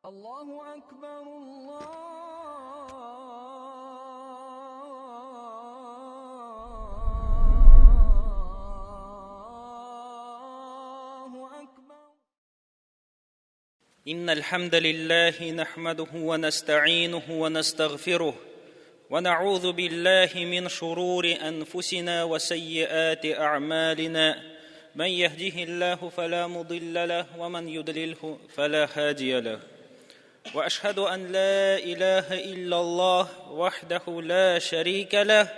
الله أكبر الله أكبر. إن الحمد لله نحمده ونستعينه ونستغفره ونعوذ بالله من شرور أنفسنا وسيئات أعمالنا، من يهده الله فلا مضل له ومن يضلله فلا هادي له، وأشهد أن لا إله إلا الله وحده لا شريك له،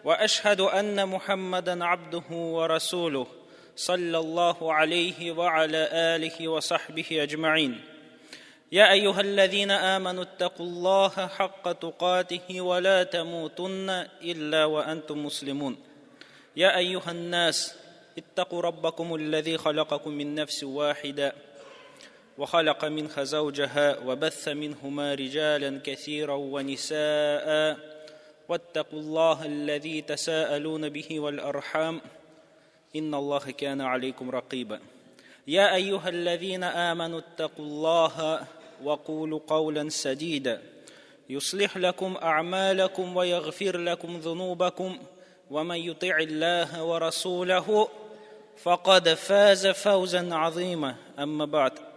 وأشهد أن محمدا عبده ورسوله صلى الله عليه وعلى آله وصحبه أجمعين. يا أيها الذين آمنوا اتقوا الله حق تقاته ولا تموتن إلا وأنتم مسلمون. يا أيها الناس اتقوا ربكم الذي خلقكم من نفس واحدة وخلق منها زوجها وبث منهما رجالا كثيرا ونساء، واتقوا الله الذي تساءلون به والأرحام إن الله كان عليكم رقيبا. يا أيها الذين آمنوا اتقوا الله وقولوا قولا سديدا يصلح لكم أعمالكم ويغفر لكم ذنوبكم، ومن يطع الله ورسوله فقد فاز فوزا عظيما. أما بعد.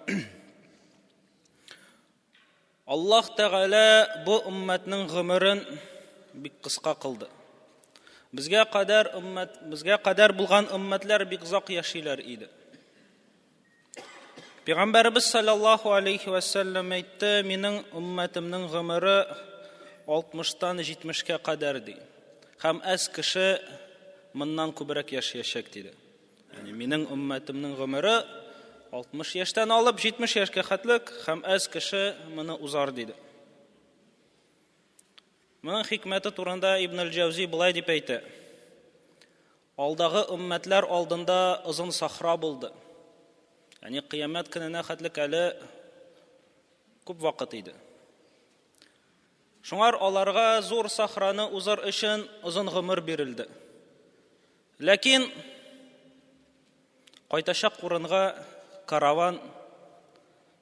Аллаһ Тәгалә бу өммәтнең гомерен бик кыска кылды. Безгә кадәр өммәт, безгә кадәр булган өммәтләр бик озак яшиләр иде. Пәйгамбәребез саллаллаһу алейхи ва сәлләм әйтте, минем өммәтемнең гомере 60-тан 70-кә кадәр ди. Һәм әз кеше моннан күбрәк яшәячәк диде. Ягъни минем өммәтемнең гомере 60 яшьтән алып 70 яшькә хәтлек һәм әз кеше моны узар диде. Моның хикмәте турында Ибн аль-Җәүзи болай дип әйтә. Алдагы өммәтләр алдында озын сахра булды. Ягъни кыямәт көненә хәтлек әле күп вакыт иде. Шуңар аларга зур сахраны узар өчен озын гомер бирелде. Ләкин кайтачак урынга караван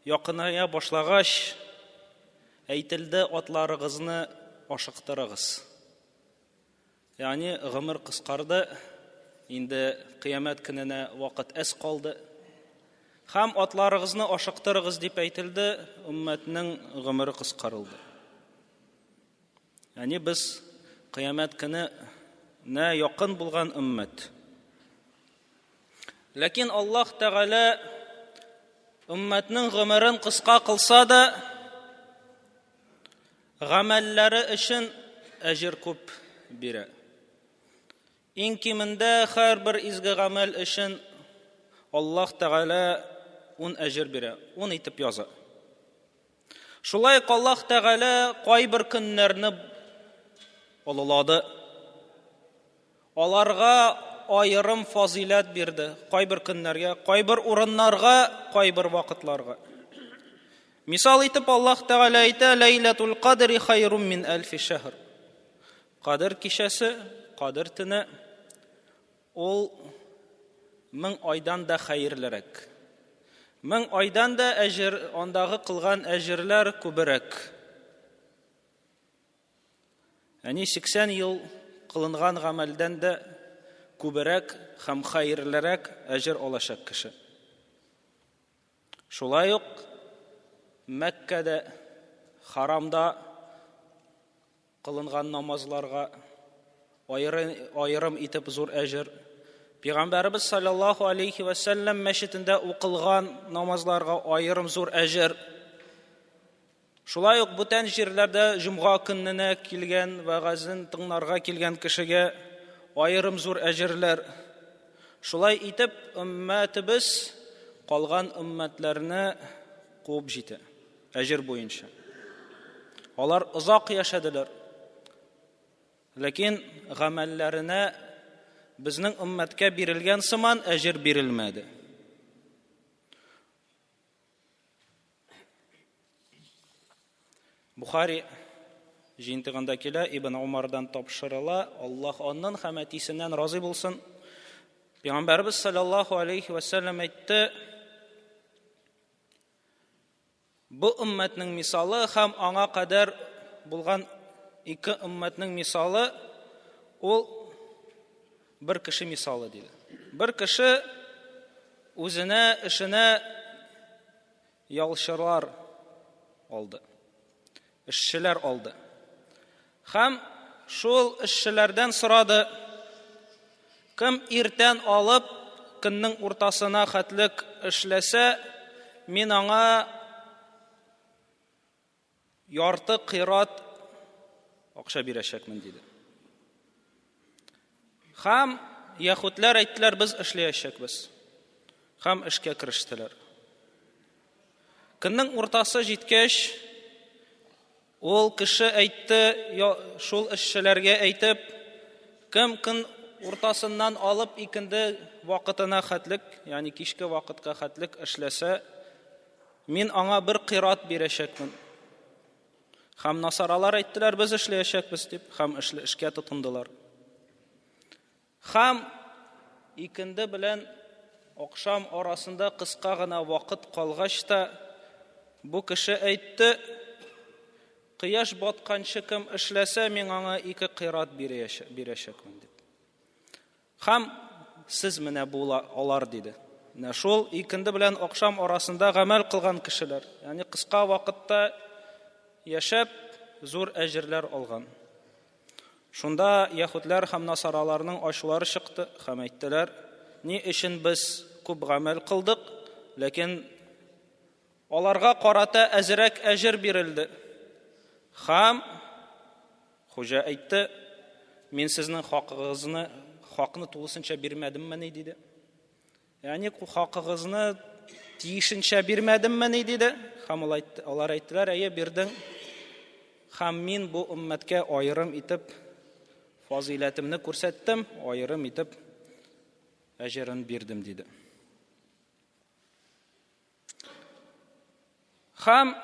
якыная башлагач, әйтелде, атларыгызны ашыктырыгыз. Ягъни гомер кыскарды, инде кыямәт көненә вакыт әз калды. Һәм атларыгызны ашыктырыгыз дип әйтелде, өммәтнең гомере кыскарылды. Ягъни без кыямәт көненә якын булган өммәт. Ләкин Аллаһ Тәгалә өммәтнең гомерен кыска кылса да, Гамәлләре өчен әҗер күп бирә. Иң кимендә һәрбер изге гамәл өчен Аллаһ Тәгалә ун әҗер бирә, ун итеп яза. Шулай ук Аллаһ Тәгалә кайбер көннәрне олылады. Аларга аерым фазыйләт бирде, кайбер көннәргә, кайбер урыннарга, кайбер вакытларга. Мисал итеп Аллаһ Тәгалә әйтә, Ләйләтул кадри хайрум мин әлфи шәһр. Кадер кичәсе, Кадер төне ул мең айдан да хәерлерәк. Мең айдан да әҗер, андагы кылган әҗерләр күбрәк. Әни 80 ел кылынган гамәлдән дә күбрәк һәм хәерлерәк әҗер алачак кеше. Шулай ук Мәккәдә, харамда кылынган намазларга аерым итеп зур әҗер. Пәйгамбәребез саллаллаһу алейхи ва сәлләм мәчетендә укылган намазларга аерым зур әҗер. Шулай ук бүтән җирләрдә җомга көненә килгән вәгазен тыңларга килгән кешегә аерым зур әҗерләр. Шулай итеп, өммәтебез калган өммәтләрне куып җитә, әҗер буенча. Алар озак яшәделәр. Ләкин гамәлләренә безнең өммәткә бирелгән сыман әҗер бирелмәде. Бухари җыентыгында килә, Ибн Умардан тапшырыла, Аллаһ аннан һәм әтисеннән разый булсын. Пәйгамбәрбез саллаллаһу алейхи ва саллям әйтте: Бу өммәтнең мисалы һәм аңа кадәр булган ике өммәтнең мисалы ул бер кеше мисалы диде. Бер кеше үзенә эшенә ялчылар алды. Эшчеләр алды. Һәм шул эшчеләрдән сорады, кем иртән алып көннең уртасына хәтлек эшләсә, мин аңа ярты кыйрат акча бирәчәкмен, диде. Һәм яһүдләр әйттеләр, без эшләячәкбез. Һәм эшкә керештеләр. Көннең уртасы җиткәч, ул кеше әйтте, шул эшчеләргә әйтеп, кем көн уртасыннан алып икенде вакытына хәтлек, ягъни кичке вакытка хәтлек эшләсә, мин аңа бер кыйрат бирәчәкмен. Һәм насаралар әйттеләр, без эшләячәкбез дип, һәм эшкә тотындылар. Һәм икенде белән акшам арасында кыска гына вакыт калгач та, бу кеше әйтте, Кояш батканчы кем эшләсә, мин аңа ике кыйрат бирәчәкмен, дип. Һәм сез менә була алар, диде. Менә шул икенде белән акшам арасында гамәл кылган кешеләр, ягъни кыска вакытта яшәп, зур әҗерләр алган. Шунда яһүдләр һәм насараларның ачулары чыкты һәм әйттеләр, Ни өчен без күп гамәл кылдык, ләкин аларга карата әзрәк әҗер бирелде? Һәм хуҗа әйтте, Мин сезнең хакыгызны, хакны тулысынча бирмәдеммени? диде. Ягъни хакыгызны тиешенчә бирмәдеммени диде. Һәм алар әйттеләр, әйе, бирдең. Һәм мин бу өммәткә аерым итеп фазыйләтемне күрсәттем, аерым итеп әҗерен бирдем, диде. Һәм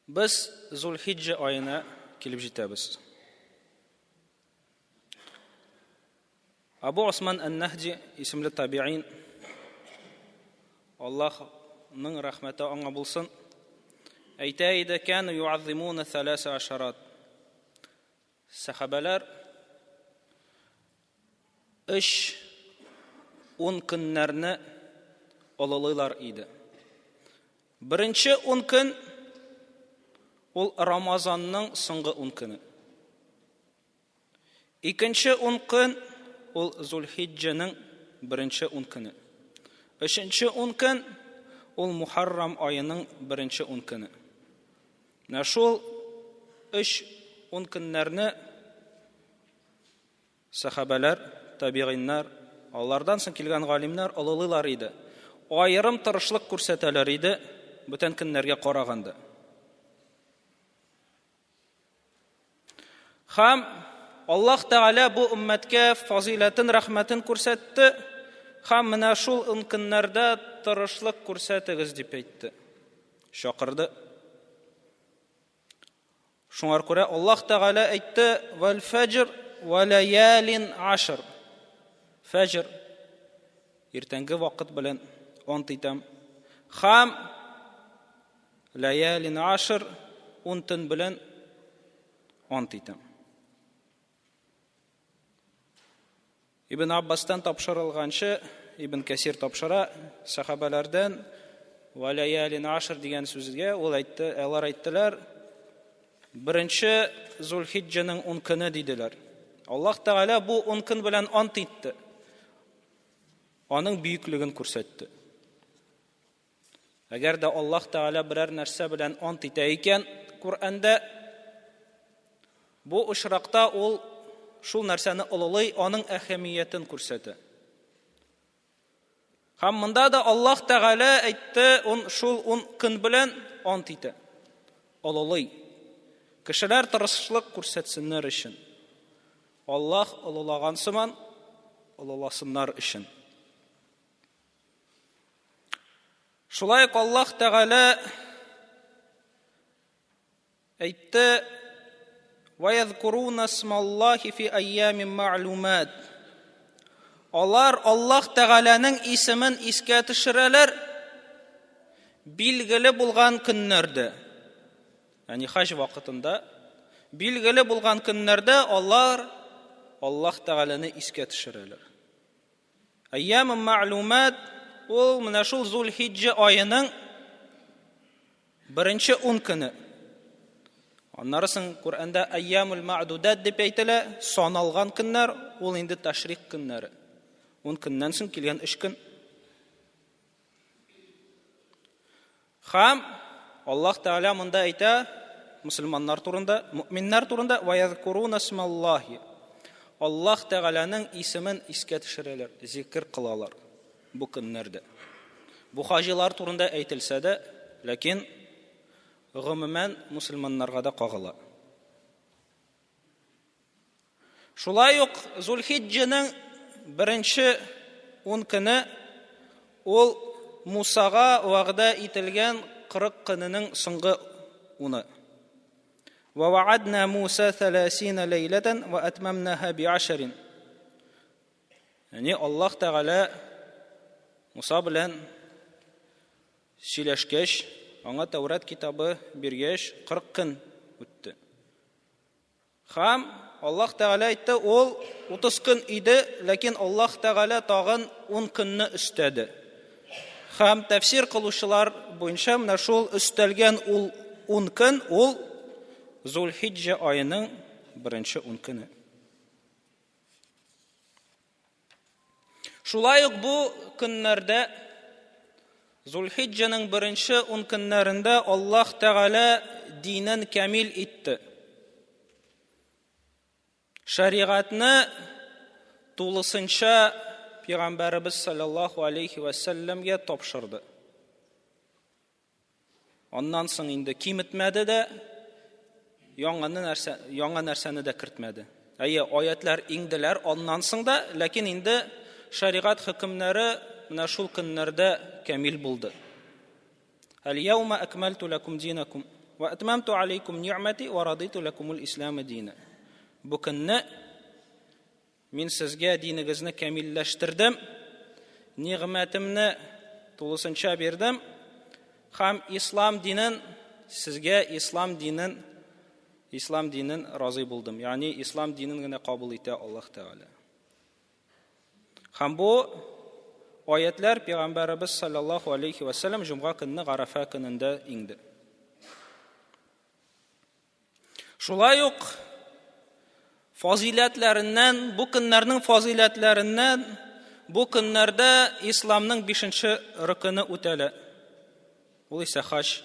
без Зулхиджа аена килеп җитәбез. Абу Осман ән-Нәһди исемле табиин, Аллаһның рәхмәте аңа булсын, әйтә иде, Кәну юаззимуна сәләсә ашарат. Сәхабәләр өч ун көннәрне олылыйлар иде. Беренче ун көн ул Рамазанның соңгы ун көне. Икенче ун көн ул Зульхиджәнең беренче ун көне. Өченче ун көн ул Мухаррам аеның беренче ун көне. Менә шул өч ун көннәрне сәхабәләр, табигыйннар, алардан соң килгән галимнәр олылыйлар иде. Аерым тырышлык күрсәтәләр иде бүтән көннәргә караганда. Һәм Аллаһ Тәгалә бу өммәткә фазыйләтен, рәхмәтен күрсәтте һәм менә шул ун көннәрдә тырышлык күрсәтегез дип әйтте. Чакырды. Шуңар күрә Аллаһ Тәгалә әйтте: "Вәл фәҗр вә лаялин ашр". Фәҗр иртәнге вакыт белән ант итәм. Һәм Ләялин ашр, ун төн белән ант итәм. Ибн Аббастан тапшырылганчы, Ибн Кәсир тапшыра, сахабалардан ва ләялин ашр дигән сүзгә ул әйтте, алар әйттеләр, беренче Зулхиджаның ун көне диделәр. Аллаһ Тәгалә бу ун көн белән ант итте. Аның бөеклеген күрсәтте. Әгәр дә Аллаһ Тәгалә берәр нәрсә белән ант итә икән Коръәндә, бу очракта ул шул нәрсәне олылый, аның әһәмиятен күрсәтә. Һәм монда да Аллаһ Тәгалә әйтте, он шул ун көн белән ант итә. Олылый. Кешеләр тырышлык күрсәтсеннәр өчен. Аллаһ олылаган сыман олыласыннар өчен. Шулай ук Аллаһ Тәгалә әйтте: "Ва язкуруна исмаллахи фи айямин мәгълүмат". Алар Аллаһ Тәгаләнең исемен искә төшерәләр. Билгеле булган көннәрдә, ягъни хаҗ вакытында, билгеле булган көннәрдә алар Аллаһ Тәгаләне искә төшерәләр. Әйям мәгълүмат ул менә шул Зулхиҗҗә аеның беренче 10 көне. Аннары соң Коръәндә әйямул мәгъдудат дип әйтелә, саналган көннәр, ул инде ташрик көннәре. 10 көннән соң килгән 3 көн. Хәм Аллаһ Тәгалә монда әйтә мусульманнар турында, мөминнәр турында ва язкуруна исмаллаһи. Аллаһ Тәгаләнең исемен искә төшерәләр, зикр кылалар бу көннәрдә. Бу хаҗилар турында әйтелсә дә, ләкин гомумән мусульманнарга да кагыла. Шулай ук Зульхиджның беренче 10 көне ул Мусага вәгъдә ителгән 40 көненең соңгы уны. Ва вa'адна Муса 30 ләйләтән ва атмамнаха би'ашрин. Ягъни Аллаһ Тәгалә Муса белән сөйләшкәч, аңа Тәүрат китабы биргәч, 40 көн үтте. Хәм Аллаһ Тәгалә әйтте, ул 30 көн иде, ләкин Аллаһ Тәгалә тагын 10 көнне өстәде. Хәм тәфсир кылучылар буенча менә шул өстәлгән ул 10 көн ул Зулхиджа аеның беренче 10 көне. Шулай ук бу көннәрдә Зулхиджаның беренче ун көннәрендә Аллаһ Тәгалә динен камил итте. Шәригатьне тулысынча Пәйгамбәребез саллаллаһу алейхи ва сәлләмгә тапшырды. Аннан соң инде киметмәде дә, яңаны нәрсә, яңа нәрсәне дә кертмәде. Әйе, аятлар иңделәр аннан соң да, ләкин инде шәригать хөкемнәре менә шул көннәрдә камил булды. Әл-яума акмальту лакум динакум ва атмамту алейкум ни'мати ва радиту лакумул ислам дина. Бу көнне Мин сезгә динегезне камилләштердем, нигъмәтемне тулысынча бирдем һәм ислам динен сезгә ислам динен ислам динен разый булдым. Ягъни ислам динен генә кабул итә Аллаһ Тәгалә. Һәм бу аятлар пәйгамбәребез саллаллаһу алейхи ва саллям җомга көнне Гарафа көнендә иңде. Шулай ук фазиләтләреннән, бу көннәрнең фазиләтләреннән бу көннәрдә исламның бишенче рөкене үтәлә. Ул исә хаҗ.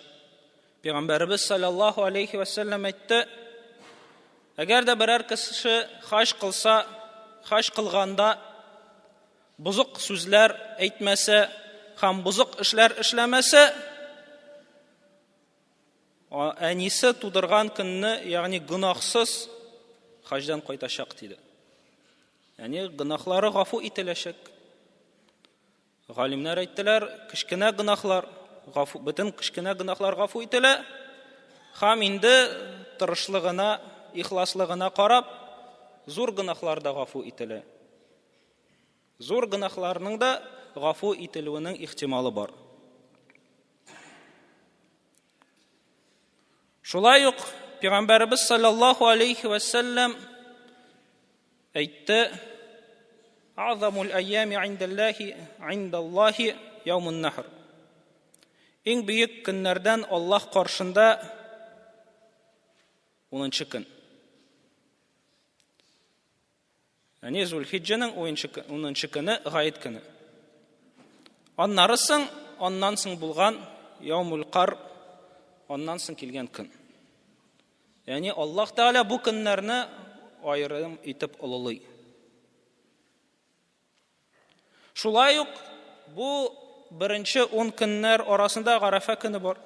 Пәйгамбәребез саллаллаһу алейхи ва саллям әйтте, әгәр дә берәр кеше хаҗ кылса, хаҗ кылганда бозык сүзләр әйтмәсә һәм бозык эшләр эшләмәсә, Әнисе тудырган көнне, ягъни гөнаһсыз хаҗдан кайтачак диде. Ягъни гөнаһлары гафу ителәчәк. Галимнәр әйттеләр, кечкенә гөнаһлар, гафу, бөтен кечкенә гөнаһлар гафу ителә. Һәм инде тырышлыгына, ихласлыгына карап, зур гөнаһлар да гафу ителә. Зур гөнаһларның да гафу ителүенең ихтималы бар. Шулай ук Пәйгамбәребез саллаллаһу алейхи ва саллям әйтте: "Азамул айями индаллахи индаллахи яумун нахр." Иң бөек көннәрдән Аллаһ каршында 10 көн. Яни Зульхиджаның 10 көне Гает көне. Аннары соң, аннан соң булган Яумул Кар, аннан соң килгән көн. Ягъни Аллаһ Тәгалә бу көннәрне аерым итеп олылый. Шулай ук бу беренче 10 көннәр арасында Гарәфә көне бар.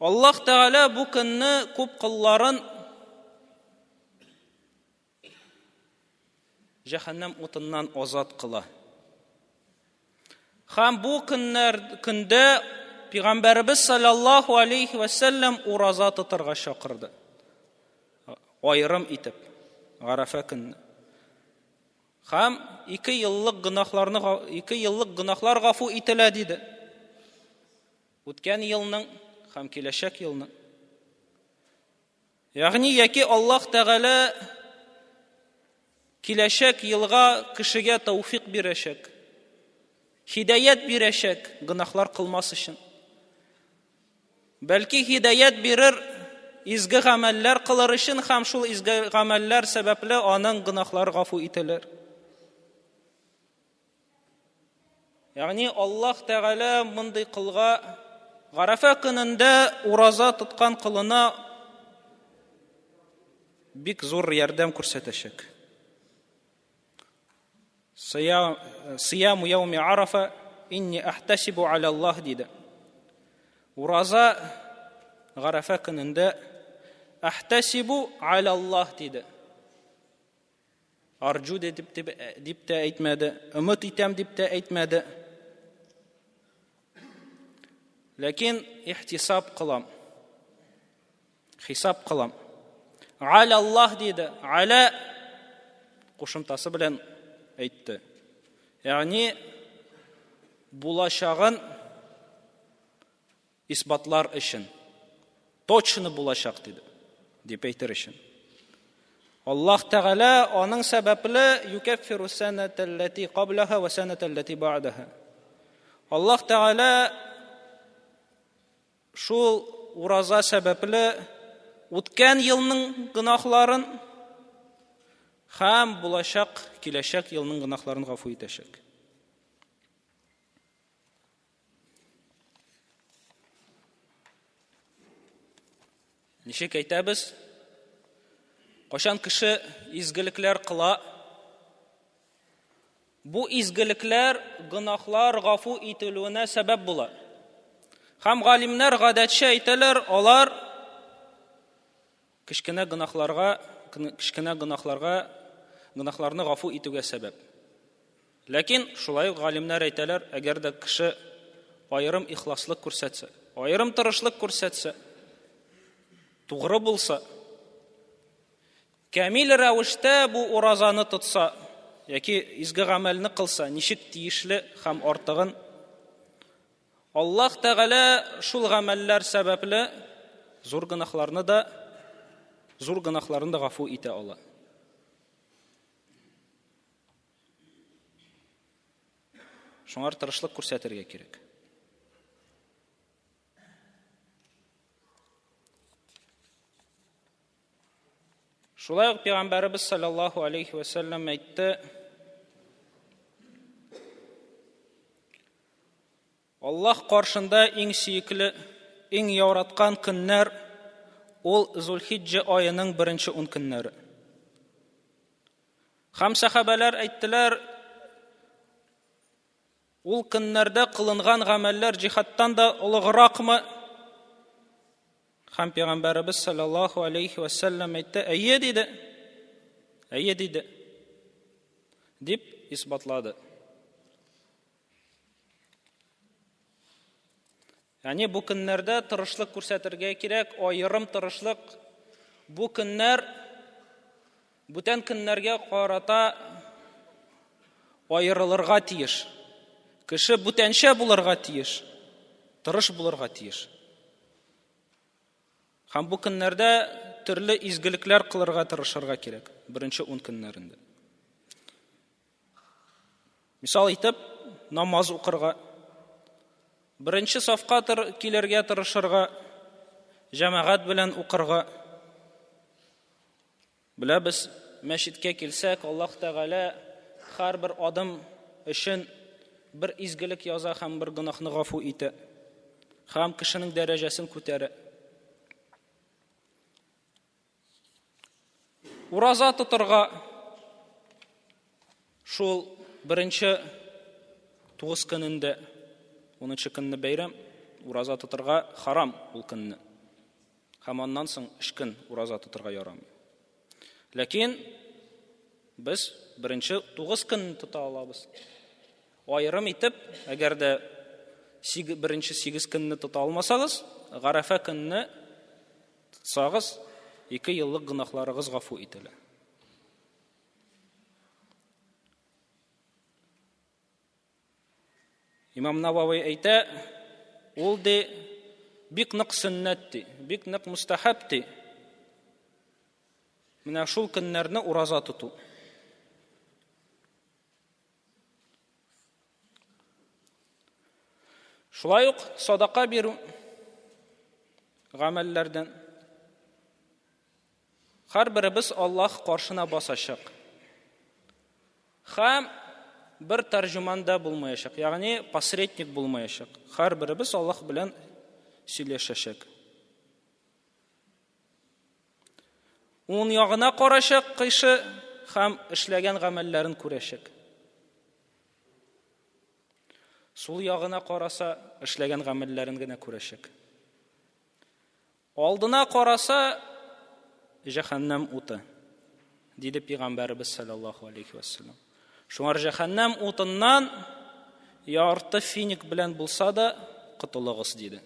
Аллаһ Тәгалә бу көнне күп колларын җәһәннәм утыннан азат кыла. Һәм бу көннәр көндә Пәйгамбәребез саллаллаһу алейхи ва сәлләм ураза тотарга чакырды. Аерым итеп Гарәфә көнне. Һәм ике еллык гөнаһларны ике еллык гөнаһлар гафу ителә диде. Үткән елның һәм киләчәк елның. Ягъни яки Аллаһ Тәгалә киләчәк елга кешегә тәүфик бирәчәк. Һидаят бирәчәк гөнаһлар кылмас өчен. Бәлки һидаят бирер изге гамәлләр кылыр өчен һәм шул изге гамәлләр сәбәпле аның гөнаһлары гафу ителер. Ягъни Аллаһ Тәгалә мондый кылга Гарәфә көнендә ураза тоткан кылына бик зур ярдәм күрсәтәчәк. Сияму яуми Арафа инни ахтасибу аля Аллаһ диде. Ураза Гарәфә көнендә ахтасибу аля Аллаһ диде. Арджу дип, дип, дип тә әйтмәде, өмет итәм дип тә әйтмәде. Ләкин ихтисап кылам. Хисап кылам. Аля Аллаһ диде. Аля кушымтасы белән әйтте. Ягъни булачагын Исбатлар өчен. Точно булачак, диде. Дип әйтер өчен. Аллаһ Тәгалә аның сәбәпле юкәффиру сәнәтәлләти каблаһа вә сәнәтәлләти ба'даһа. Аллаһ Тәгалә шул ураза сәбәпле үткән елның гөнаһларын һәм булачак киләчәк елның гөнаһларын гафу итәчәк. Ничек әйтәбез? Кайчан кеше изгелекләр кыла, бу изгелекләр гөнаһлар гафу ителүенә сәбәп була. Һәм галимнәр гадәтчә әйтәләр, алар кечкенә гөнаһларга, кечкенә гөнаһларга, гөнаһларны гафу итүгә сәбәп. Ләкин шулай ук галимнәр әйтәләр, әгәр дә кеше аерым ихласлык күрсәтсә, аерым тырышлык күрсәтсә, тугры булса, камил рәвештә бу уразаны тотса, яки изге гамәлне кылса, ничек тиешле һәм артыгын, Аллаһ Тәгалә шул гамәлләр сәбәпле зур гөнаһларны да зур гөнаһларны да гафу итә ала. Шуңар тырышлык күрсәтергә кирәк. Шулай ук пәйгамбәребез саллаллаһу алейхи ва саллям әйтте: Аллаһ каршында иң сөекле, иң яраткан көннәр ул Зулхиҗҗә аеның беренче ун көннәре. Һәм сәхабәләр әйттеләр, ул көннәрдә кылынган гамәлләр җихадтан да олыгракмы? Һәм пәйгамбәребез саллаллаһу алейхи ва саллям әйтте, әйе диде. Әйе диде. Дип исбатлады. Ягъни бу көннәрдә тырышлык күрсәтергә кирәк, аерым тырышлык. Бу көннәр бүтән көннәргә карата аерылырга тиеш. Кеше бүтәнчә булырга тиеш, тырыш булырга тиеш. Һәм бу көннәрдә төрле изгелекләр кылырга тырышырга кирәк, беренче ун көннәрендә. Мисал итеп, намаз укырга, беренче сафка тыр, килергә тырышырга, җәмәгать белән укырга. Беләбез, мәчеткә килсәк, Аллаһ Тәгалә һәрбер адым өчен бер изгелек яза һәм бер гөнаһны гафу итә. Һәм кешенең дәрәҗәсен күтәрә. Ураза тотырга шул беренче тугыз көнендә, унынчы көнне бәйрәм, ураза тотырга харам ул көнне. Һәм аннан соң өч көн ураза тотырга ярамый. Ләкин без беренче тугыз көн тота алабыз. Аерым итеп, әгәр дә беренче сигез көнне тота алмасагыз, Гарәфә көнне тотсагыз, ике еллык гөнаһларыгыз гафу ителә. Имам Навави әйтә, Ул ди бик нык сөннәт ди, бик нык мустахаб ди. Менә шул көннәрне ураза тоту. Шулай ук садака бирү гамәлләрдән. Һәрберебез Аллаһ каршына басачак. Һәм бер тәрҗеман да булмаячак, ягъни посредник булмаячак. Һәрберебез Аллаһ белән сөйләшәчәк. Уң ягына карачак кеше һәм эшләгән гамәлләрен күрәчәк. Сул ягына караса, эшләгән гамәлләрен генә күрәчәк. Алдына караса, җәһәннәм уты, диде пәйгамбәребез саллаллаһу алейхи вәссәлам. Шуңар җәһәннәм утыннан ярты финик белән булса да котылыгыз, диде.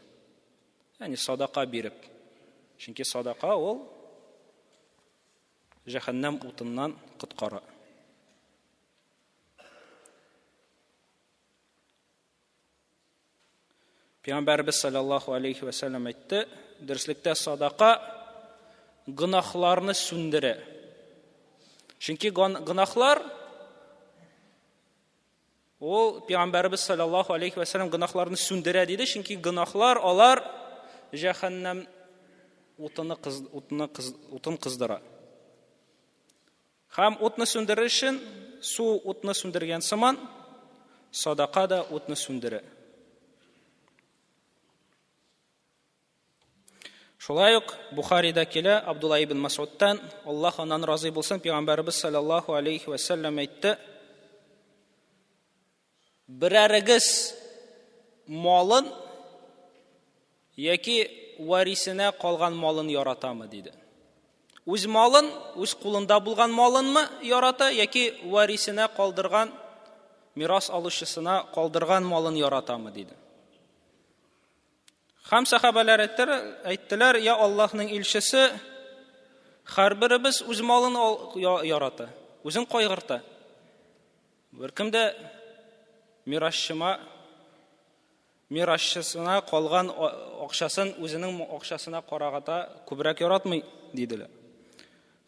Ягъни садака биреп. Чөнки садака ул җәһәннәм утыннан коткара. Пәйгамбәрбез саллаллаху алейхи ва сәлләм әйтте, дөреслектә садака гөнаһларны сүндерә. Чөнки гөнаһлар Ул пәйгамбәребез саллаллаһу алейхи ва сәлләм гөнаһларны сүндерә диде, чөнки гөнаһлар алар җәһәннәм утыны кыз, утны кыз, утын кыздыра. Һәм утны сүндерер өчен су утны сүндергән сыман, садака да утны сүндерә. Шулай ук Бухарида килә Абдулла ибн Масудтан, Аллаһ аннан разый булсын, пәйгамбәребез саллаллаһу алейхи ва сәлләм әйтте: Берәрегез малын яки варисенә калган малын яратамы диде. Үз малын, үз кулында булган малынмы ярата яки варисенә калдырган мирас алучысына калдырган малын яратамы диде. Һәм сәхабәләр әйттеләр, я Аллаһның илчесе, һәрберебез үз малын ярата, үзен кайгырта. Беркем дә мирасчыма мирасчысына калган акчасын үзенең акчасына караганда күбрәк яратмый, диделәр.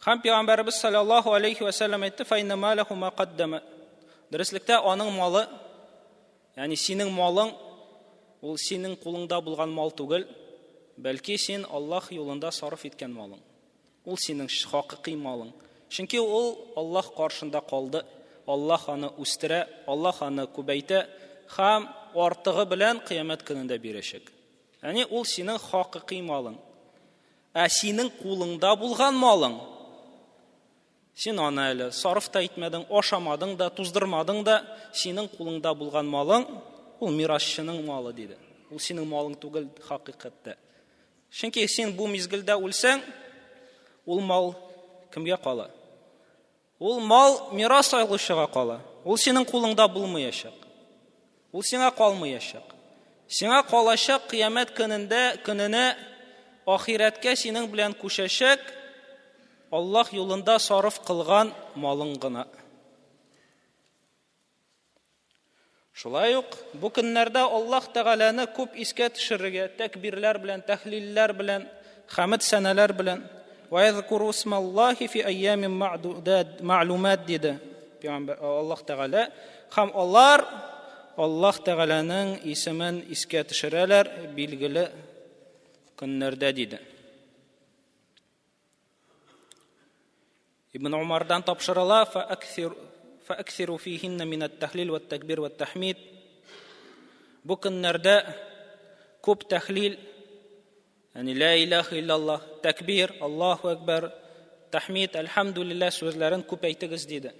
Һәм пәйгамбәребез саллаллаһу алейхи ва сәлләм әйтте, фа инна малаху ма каддама. Дөреслектә аның малы Ягъни синең малың ул синең кулыңда булган мал түгел, бәлки син Аллаһ юлында сарыф иткән малың. Ул синең хакыйкый малың. Чөнки ул Аллаһ каршында калды. Аллаһ аны үстерә, Аллаһ аны күбәйтә һәм артыгы белән кыямәт көнендә бирәчәк. Ягъни ул синең хакыйкый малың. Ә синең кулыңда булган малың Син аны әле сарыф та итмәдең, ашамадың да, туздырмадың да, синең кулыңда булган малың, ул мирасчының малы, диде. Ул синең малың түгел хакыйкатьтә. Чөнки син бу мизгелдә үлсәң, ул мал кемгә кала? Ул мал мирас алучыга кала. Ул синең кулыңда булмаячак. Ул сиңа калмаячак. Сиңа калачак кыямәт көнендә, көненә ахирәткә синең белән күчәчәк Аллаһ юлында сарыф кылган малың гына. Шулай ук бу көннәрдә Аллаһ Тәгаләне күп искә төшерергә, тәкбирләр белән, тәхлилләр белән, хәмд сәнәләр белән. Ва язкуру исмаллахи фи айямин мәгъдудат мәгълумат диде Пәйгамбәр Аллаһ Тәгалә. Һәм алар Аллаһ Тәгаләнең исемен искә төшерәләр билгеле көннәрдә диде. Ибн Умардан тапшырыла, фәаксиру фихинна минат тәхлил вә тәкбир вә тәхмид. Бу көннәрдә күп тәхлил, ягъни ла илаһа иллаллаһ, тәкбир, Аллаһу әкбәр, тәхмид, әлхәмдүлилләһ сүзләрен күп әйтегез диде.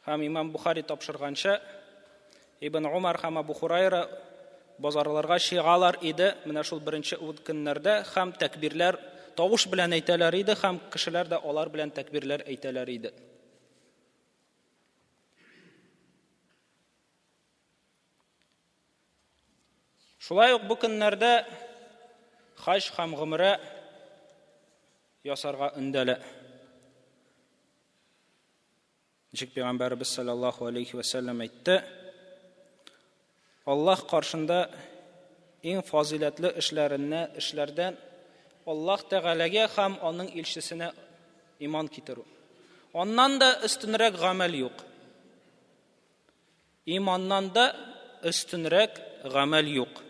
Һәм имам Бухари тапшырганча, Ибн Умар һәм Абу Хурайра базарларга чыгалар иде, менә шул беренче ут көннәрдә һәм тәкбирләр тавыш белән әйтәләр иде һәм кешеләр дә алар белән тәкбирләр әйтәләр иде. Шулай ук бу көннәрдә хаҗ һәм гомрә ясарга өндәлә. Ничек пәйгамбәребез саллаллаһу алейхи ва сәлләм әйтте, Аллаһ каршында иң фазыйләтле эшләренә эшләрдән Аллаһ Тәгаләгә һәм аның илчесенә иман китерү. Аннан да өстенрәк гамәл юк. Иманнан да өстенрәк гамәл юк.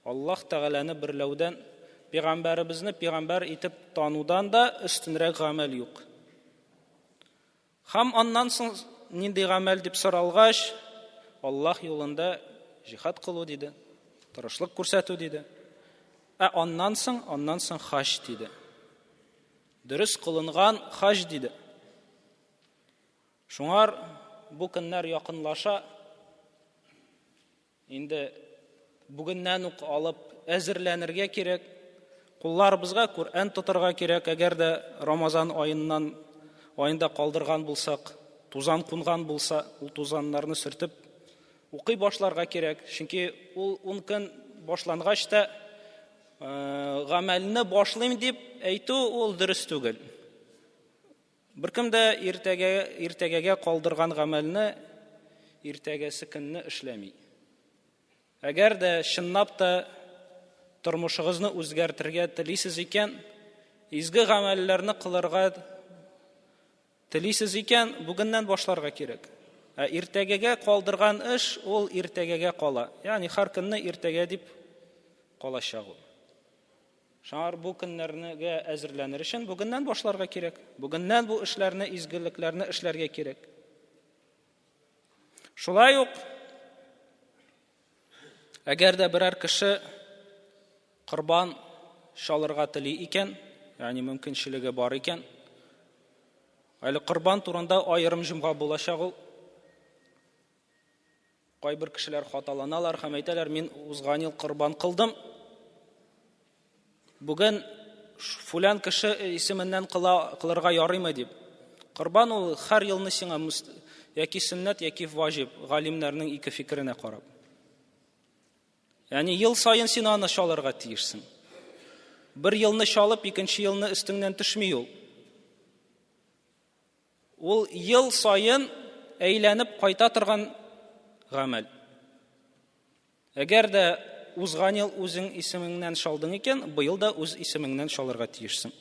Аллаһ Тәгаләне берләүдән, пәйгамбәребезне пәйгамбәр итеп танудан да өстенрәк гамәл юк. Һәм аннан соң нинди гамәл дип соралгач, Аллаһ юлында җихад кылу диде, тырышлык күрсәтү диде. Ә аннан соң, аннан соң хаҗ диде. Дөрес кылынган хаҗ диде. Шуңар бу көннәр якынлаша. Инде бүгеннән үк алып әзерләнергә кирәк. Кулларыбызга Коръән тотарга кирәк, әгәр дә Рамазан аеннан аенда калдырган булсак, тузан кунган булса, ул тузаннарны сөртеп укый башларга кирәк. Чөнки ул 10 көн башлангач та гамәлне башлыйм дип әйтү ул дөрес түгел. Беркем дә иртәгә, иртәгәгә калдырган гамәлне иртәгәсе көнне эшләми. Әгәр дә чынлап та тормышыгызны үзгәртергә телисез икән, изге гамәлләрне кылырга телисез икән, бүгеннән башларга кирәк. Ә иртәгәгә калдырган эш ул иртәгәгә кала. Ягъни һәр көнне иртәгә дип калачак ул. Шаңар бу көннәргә әзерләнер өчен бүгеннән башларга кирәк. Бүгеннән бу эшләрне, изгелекләрне эшләргә кирәк. Шулай ук әгәр дә берәр кеше корбан чалырга тели икән, ягъни мөмкинчелеге бар икән, әле корбан турында аерым җомга булачак ул. Кайбер кешеләр хаталаналар һәм әйтәләр, мин узган ел корбан кылдым. Бүген фулән кеше исеменнән кыла, кылырга ярыймы дип. Корбан ул һәр елны сиңа яки сөннәт, яки ваҗиб, галимнәрнең ике фикеренә карап. Ягъни ел саен син аны чалырга тиешсең. Бер елны чалып, икенче елны өстеңнән төшми ул. Ул ел саен әйләнеп кайта торган гамәл. Әгәр дә узган ел үзең исемеңнән чалдың икән, быел да үз исемеңнән чалырга тиешсең.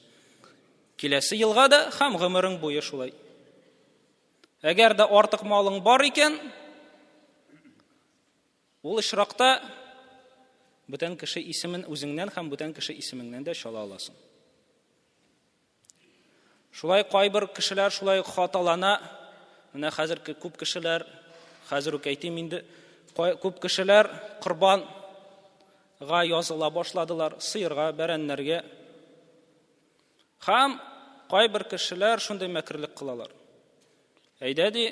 Киләсе елга да һәм гомерең буе шулай. Әгәр дә артык малың бар икән, ул очракта бүтән кеше исемен үзеңнән һәм бүтән кеше исемеңнән дә чала аласың. Шулай кайбер кешеләр шулай хаталана. Менә хәзер күп кешеләр, хәзер үк әйтим инде, күп кешеләр корбанга языла башладылар, сыерга, бәрәннәргә. Һәм кайбер кешеләр шундый мәкерлек кылалар. Әйдә ди,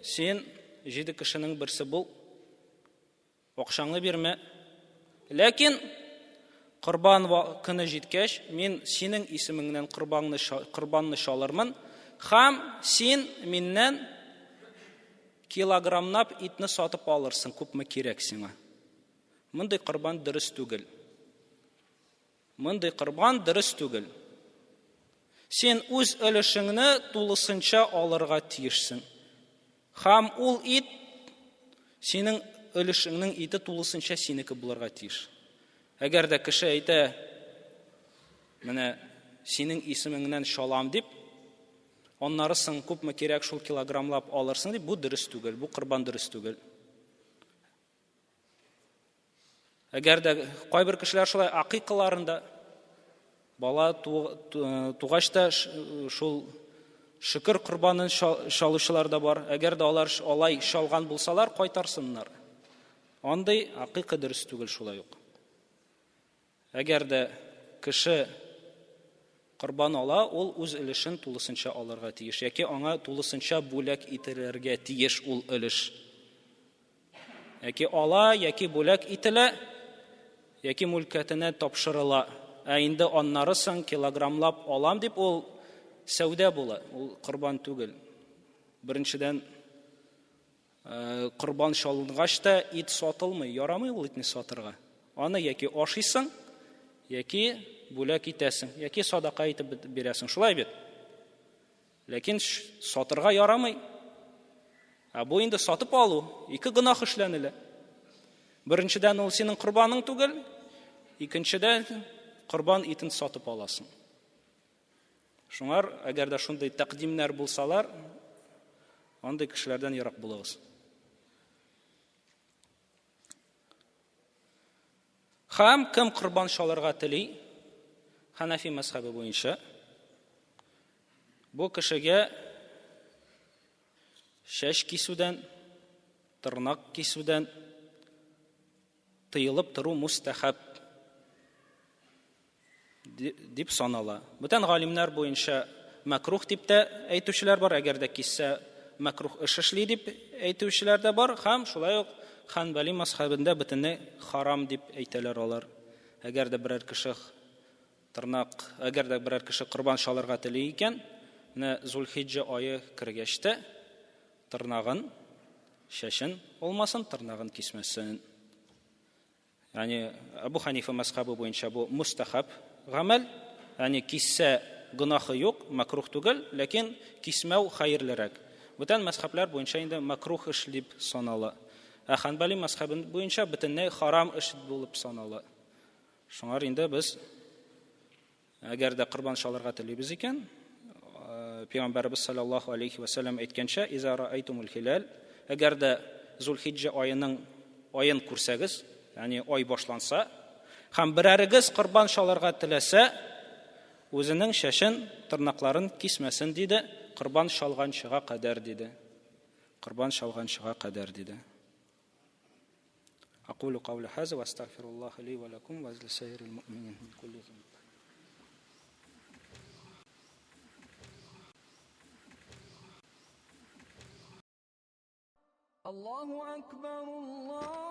син җиде кешенең берсе бул. Акчаңны бирмә. Ләкин корбан көне җиткәч, мин синең исемеңнән корбанны корбанны чалырмын һәм син миннән килограммлап итне сатып алырсың, күпме кирәк сиңа. Мондый корбан дөрес түгел. Мондый корбан дөрес түгел. Син үз өлешеңне тулысынча алырга тиешсең. Һәм ул ит синең өлешеңнең ите тулысынча синеке булырга тиеш. Әгәр дә кеше әйтә, менә синең исемеңнән чалам дип, аннары соң күпме кирәк шул килограммлап алырсың дип, бу дөрес түгел, бу корбан дөрес түгел. Әгәр дә кайбер кешеләр шулай акыйкаларында бала тугач та шул шөкер корбанын чалучылар да бар. Әгәр дә алар алай чалган булсалар, кайтарсыннар. Андый акыйка дөрес түгел шулай ук. Әгәр дә кеше корбан ала, ул үз өлешен тулысынча алырга тиеш, яки аңа тулысынча бүләк ителергә тиеш ул өлеш. Яки ала, яки бүләк ителә, яки мүлкәтенә тапшырыла. Ә инде аннары соң килограммлап алам дип ул сәүдә була, ул корбан түгел. Беренчедән, Корбан чалынгач та ит сатылмый, ярамый ул итне сатырга. Аны яки ашыйсың, яки бүләк итәсең, яки садака итеп бирәсең. Шулай бит? Ләкин сатырга ярамый. Ә бу инде сатып алу, ике гөнаһ эшләнелә. Беренчедән, ул синең корбаның түгел, икенчедән, корбан итен сатып аласың. Шуңар, әгәр дә шундый тәкъдимнәр булсалар, андый кешеләрдән ерак булыгыз. Һәм кем корбан чалырга тели, Ханафи мәзхәбе буенча, бу кешегә чәч кисүдән, тырнак кисүдән тыелып тору мустәхәб дип санала. Бүтән галимнәр буенча мәкрух дип тә әйтүчеләр бар, әгәр дә киссә мәкрух эш эшли дип әйтүчеләр дә бар, һәм шулай ук Ханбали мазхабында бөтенләй харам дип әйтәләр алар. Әгәр дә берәр кеше тырнак, әгәр дә берәр кеше корбан чалырга тели икән, менә Зулхиджа ае кергәч тә тырнагын, чәчен алмасын, тырнагын кисмәсен. Ягъни Әбу Ханифа мәзхәбе буенча бу мустахаб гамәл, ягъни киссә гөнаһы юк, мәкрух түгел, ләкин кисмәү хәерлерәк. Бүтән мәзхәбләр буенча инде мәкрух эш дип санала. Ә Ханбали мәзхәбе буенча бөтенләй харам эш булып санала. Шуңар инде без әгәр дә корбан чалырга телибез икән, Пәйгамбәребез саллаллаһу алейхи ва сәлләм әйткәнчә, "Иза раайтумул хилал", әгәр дә Зулхиджа аеның аен күрсәгез, ягъни ай башланса, һәм берәрегез корбан чалырга теләсә, үзенең чәчен, тырнакларын кисмәсен диде, корбан чалганчыга кадәр диде. Корбан чалганчыга кадәр диде. أقول قول هذا وأستغفر الله لي ولكم ولسائر المؤمنين من كل ذنب. الله أكبر الله.